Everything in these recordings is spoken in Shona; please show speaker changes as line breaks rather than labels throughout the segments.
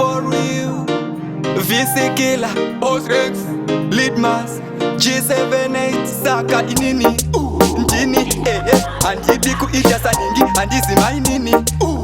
For real. VC Killer,
Boss Rex,
Litmas, G78, saka inini, ndini, eh, handidi kuita saningi, handizi mainini,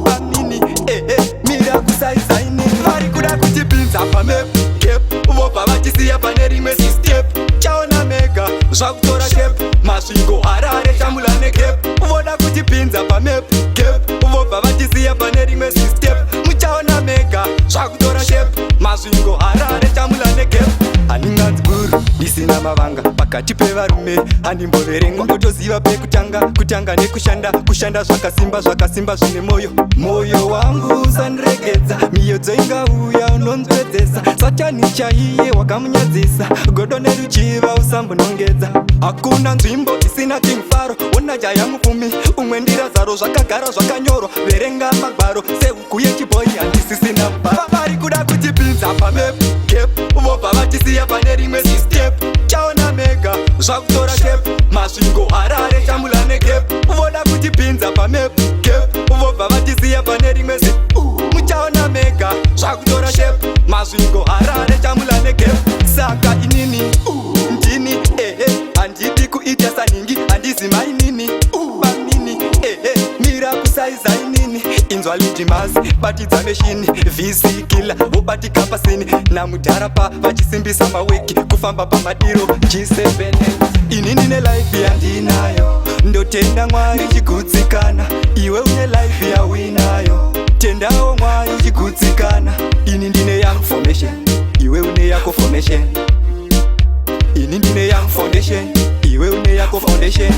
bamnini, eh, mira kusaiza inini. Vari kuda kutipinza pamap, gap, vobva vatisiya pane rimwe step. Chaona mega, zvakutora shape, Masvingo, Harare, Chamula negap. Voda kutipinza pamap, gap, vobva vatisiya pane rimwe step. Muchaona mega, zvakutora shape, Masvingo, Harare, Chamula negap. Handinganzi guru ndisina mavanga pakati pevarume, handimboverengwa. Ngotoziva pekutanga, kutanga nekushanda, kushanda zvakasimba, zvakasimba zvine moyo. Moyo wangu usandiregedza, miyodzo ingauya unonzwedzesa. Satani chaiye wakamunyadzisa, godo neruchiva usambonongedza. Hakuna nzvimbo isina King Pharaoh. Ona jaya mupfumi, umwe ndiRazaro. Zvakagara zvakanyorwa, verenga magwaro. Sehuku yechibhoi handisisina mubharo. Vari kuda kutipinza pamap, gap, vobva vatisiya pane rimwe step. Chaona mega, zvakutora shape, Masvingo, Harare, Chamula negap. Voda kutipinza pamap, gap, vobva vatisiya pane rimwe. Muchaona mega, zvakutora shape, Masvingo, Harare, Chamula negap. Saka inini ndini, ehe, handidi kuita saningi, handizi mainini, bamnini, ehe, mira kusaiza inini. Inzwa Lidmas, batidza machine. VC Killer wobatika pasini namudhara pa vachisimbisa maweki kufamba pamadiro. G7, inini nelife yandinayo, ndotenda Mwari chigutsikana. Iwe une life yauinayo, tendawo Mwari chigutsikana. Ini ndine yangu formation, iwe une yako formation. Ini ndine yangu foundation, iwe une yako foundation.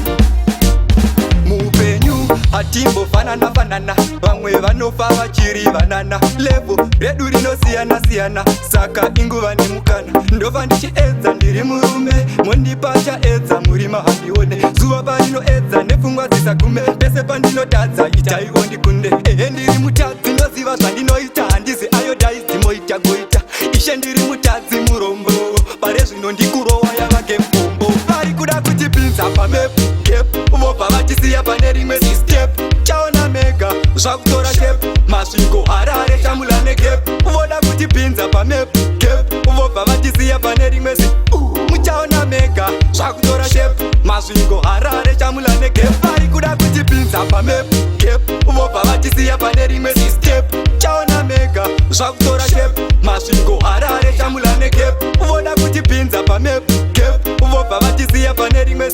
Muupenyu hatimbofanana fanana, vamwe vanofa vachiri vanana. Level redu rinosiyana siyana, saka inguva nemukana. Ndova ndichiedza, ndiri murume, mondipa chaedza murima, handione zuva parinoedza nepfungwa dzisagume. Pese pandinotadza, itaiwo ndikunde. Ehe, ndiri mutadzi, ndoziva zvandinoita, handizi iodized, moita goita. Ishe, ndiri mutadzi murombo, pare zvino ndikurowa yavake mbombo. Vari kuda kutipinza pamap, gap, vobva vatisiya pane rimwe step. Chaona mega, zvakutora shape, Masvingo, Harare, Chamula negap. Voda kutipinza pamap, gap, vobva vatisiya pane rimwe. Muchaona mega, zvakutora shape, Masvingo, Harare, Chamula negap. Vari kuda kutipinza pamap, gap, vobva vatisiya pane rimwe step. Chaona mega, zvakutora shape, Masvingo, Harare, Chamula negap. Voda kutipinza pamap, gap, vobva vatisiya pane rimwe.